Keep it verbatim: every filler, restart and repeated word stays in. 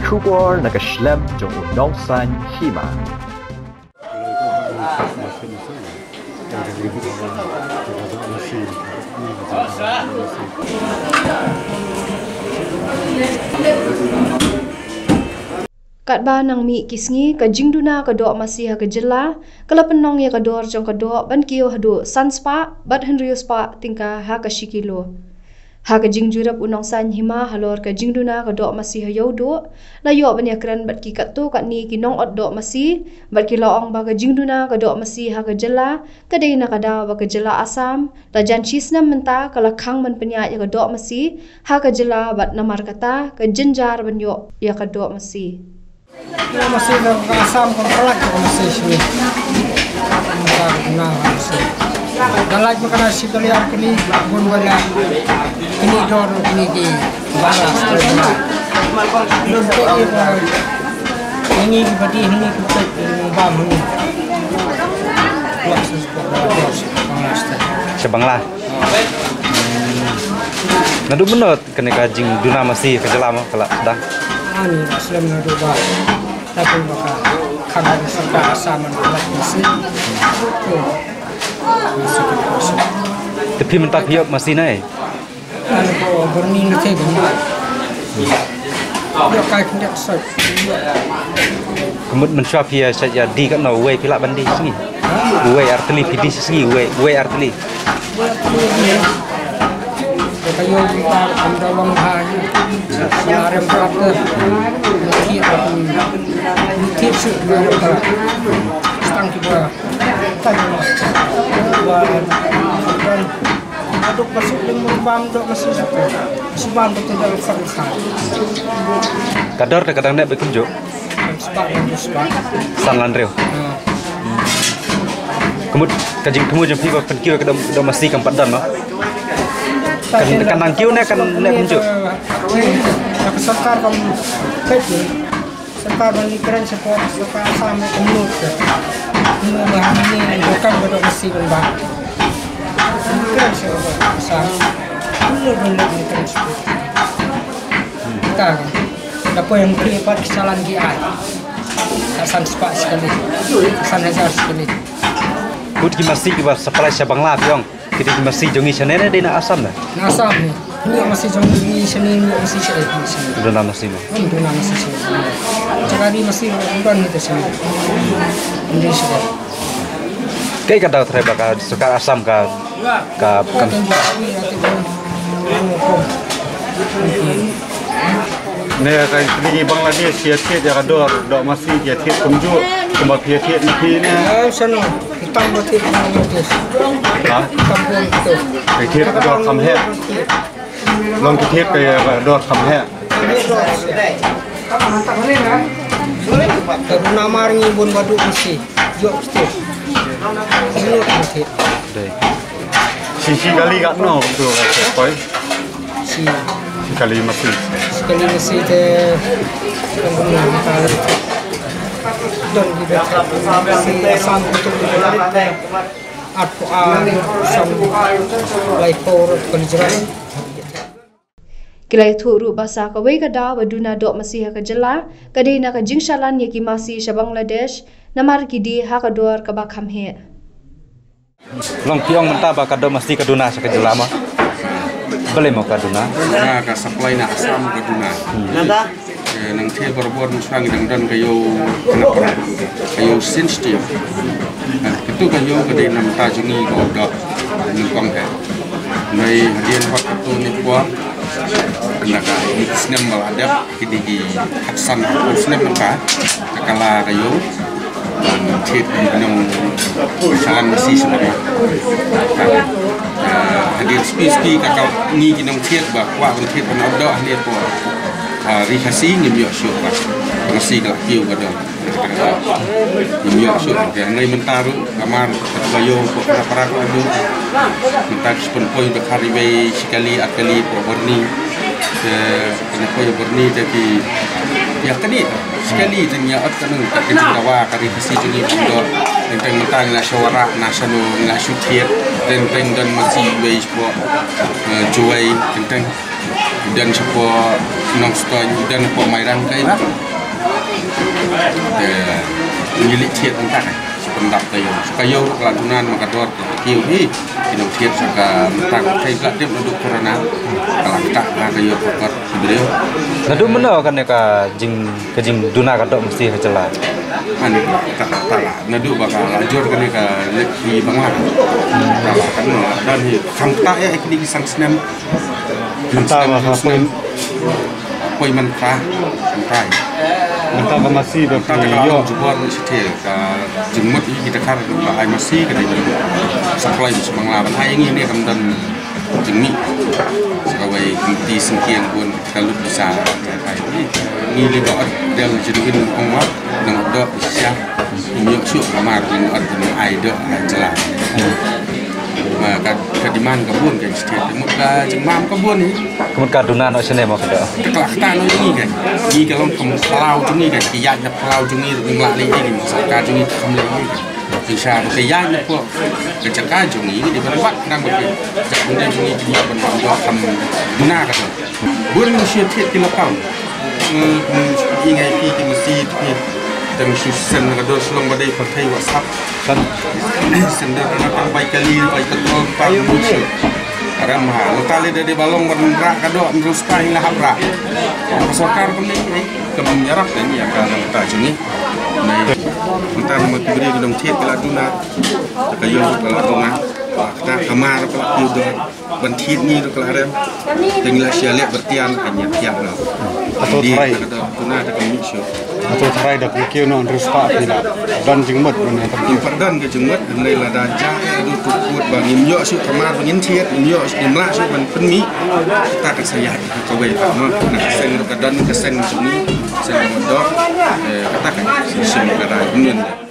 Khubor na ka shlem jong u Nongsaiñ Hima. Katba nang mih ki sngi, ka jingduna ka doh masi ha ka jylla ka la pynlong ïa ka dor jong ka doh ban kiew haduh san spah bad hynriew spah tyngka ha ka shi kilo. Ha ka jingjurip u Nongsaiñ Hima halor ka jingduna ka doh masi ha Ïewduh, la ïoh ban ïakren bad ki katto katne ki nongot doh masi, bad ki la ong ba ka jingduna ka doh masi ha ka jylla ka dei na ka daw ba ka jylla Assam la jan shi snem mynta ka la khang ban pynïaid ïa ka doh masi ha ka jylla, bad namar kata ka jynjar ban ïoh ïa ka doh masi. Ka masi ka Assam kam pynlait ka masi shini. Ka na masi. Da lait ma ka na shi dollar kini bun bala. Kini dor kini ki bala. Lun te i ba ini ki bati ini ki pet ini bam ini. Sha Bangla. Naduh mynno kane ka jingduna masi ka jylla mo ka la sdang? Ani ba slem naduh ba. Tapi ba ka khang ka sorkar Assam man ba masi. Te phi mynta phi ïoh masi nai? Ani ko Byrni na te ba. Ïoh kai khyndiat soi. Ka mut mynshuwa phi ïa shait ïa die katno, uwei phi lah ban die shi sngi? Uwei ar tylli phi die shi sngi, uwei, uwei ar tylli. Ka ïoh bynta kam da long ha ïa. Sa rem prat ka. Ki ki ki shu ki rem prat. Stang ki ba. Ka ïoh ba. Aduk masuk lim bam dok masuk. Subam betul dalam farkha. Ka dor te ka dang neh ba kumjuh? Spah, spah. San lan riew. Hmm. Ka mut ka jingthmu jong phi ba pynkiew ka doh, doh masi kam pat don mo? Kan, kan nang kiew ne kan neh kumjuh? Ka sorkar kam peit ni. Sorkar ban ïakren support, sorkar Assam ne kumno te. Kumno ba hangne bukan ba doh masi ban ba. Ïakren support Assam. Kumno ban ïakren support. Ka da poi ïa ki pat ki salan ki ai. Ka san spah shi kali. San hajar shi kali. Kut ki masi kiba supply sha Bangla phi ong. Ki dei ki masi jong ngi shane ne dei na Assam ne? Na Assam ne. Ngi masi jong ngi shane, ngi masi shane, shane. Duna masi ne. Hmm, duna masi shane. Jaka dei masi duna ni te shane. Ngi shane. Kaei ka daw trai ba ka sorkar Assam ka, ka, ka Ne ka kini Bangladesh ïa thied ïa ka dor doh masi ïa thied kumjuh kumba phi ïa thied na phi ne. Eh, sano, hitam ba thied Bangladesh. Ha? Hitam pun tu. Ïa thied ka dor kham heh. Long ki thied ka ïa ka dor kham heh. Ka duna mar ngi bun ba doh masi. Ïoh state. Ïoh state. Dei. Shi, shi kali katno tu ka poi? Shi. Shi kali masi. Shi kali masi te. Kan guna kali. Don di bawah. Shi Assam betul di bawah. Arphew ar, san, laiphew kali jrang. Ki la ïathuh ruh ba sa kawei ka daw ba duna doh masi ha ka jylla ka dei na ka jingshalan ïa ki masi sha Bangladesh namar ki die ha ka dor kaba kham heh. Long phi ong mynta ba ka doh masi ka duna sha ka jylla mo? Balei mo ka duna? Ka, ka supply na Assam ka duna. Hmm. Eh, nangta barabor ngi shu ngi dang don ka ïew kane para, ka ïew sensitive. Eh, kito ka ïew ka dei na bynta jong ngi ka doh nyngkong eh. Nai hadien pat kito ne por. Kane ka ïew snem ba la dep, kine ki khatsan snem mynta ka la ka ïew. Ban thied ki nong shalan masi sha ka. Ka, ah, hadien spi spi ka ka ngi ki nongthied ba kwah ban thied ban ot doh hangne por. Ah, ri Khasi ngim ïoh shuh ba masi ka la kiew ka dong. Ngim ïoh shuh ba ngai mynta ruh ka mar ka ba ïoh ba para para ka ïoh. Mynta ki spon poi ba khari wei shi kali ar kali por Byrni. Te kane poi Byrni te ki ïa kane. Sekali te ngi ïa ot ka nang ka jingdawa ka ri Khasi jong ngi ba doh. Teng teng mynta ngi la shu wanrah na shano ngi la shu thied. Teng teng don masi wei shuwa, eh, Jowai teng teng. Don shapoh Nongstoiñ, don shapoh Mairang kai ba. Te ngi leit thied mynta kai. Pyndap ka ïew. Ka ïew ka la duna ma ka dor ka kiew hi. Ki nongthied sa ka mynta ka kai ka la tip naduh corona. Ka la ktah ha ka ïew ka kot ki briew. Naduh mynno kane ka jing, ka jingduna ka doh masi ha jylla? Ani ka la ktah, ka la. Naduh ba ka la jur kane ka leit ki Bangla. Ka la kan no la don hi. Kham ktah ïa kine ki sang snem. Mynta ba ka poi, poi mynta, mynta. Mynta ka masi ba phi ïoh. Jubor ni siti ka jingmut ïa kita kar ba ai masi ka dei supply ba sumang la ban ai ngi ne kam don jingmih. Sa kawei ki ti sengkiang bun ka lut bisa ai ngi li ba ot del jingin ong ma nang ot dok sia. Ïoh suk kamar jing ot ai dok ai jela. Ma ka, ka demand ka bun ka state. Mut ka jingmam ka bun ni. Ka mut ka duna noh shane mo ka doh. Ka la ktah noh jong ngi ka. Ngi ka long kam phlaw jong ngi ka. Ki ïaid na phlaw jong ngi ruh ngi la leh ngi. Sorkar jong ngi kam leh ngi ka. Jingshisha ka ïaid na pok. Ka jaka jong ngi di ban wad nang ba ki. Jak bun jong ngi ki ban wad doh kam duna ka doh. Bun ngi shu thied ki la pam. Ngi ngai phi ki masi thied. Tang shu send na ka dor shlong ba dei pyrthei WhatsApp. Kan sender na tang bai kali, bai petrol, tang musuh. Aram ha, lo tali da de balong ban rak ka doh, nrus ka hila hap rak. Ka sorkar kam ni, eh, kam nyarap ni, ya ka nang ta juni. Nai, ntar ma kibri ka dong thied ka la duna. Ka yung ka la duna. Ka kamar ka la piu doh. Ban thied ngi ruh ka la rem. Te ngi la shia leh byrtian ka ngi thied ruh. Ato tharai. Ka dor tuna da ka mih shuh. Ato tharai da ka kiew noh hynriew spah phi la don jingmut ban ïa ka. Ngim pardon ka jingmut hynrei lada jah ïa ka dei tu kut ba ngim ïoh shuh kamar ba ngin thied, ngim ïoh shuh, ngim lah shuh ban pynmih. Kata ka sa ïaid kawei pat mo. Na ka seng ruh ka don ka seng jong ngi, seng ruh ka don. Eh, kata ka seng ka dei.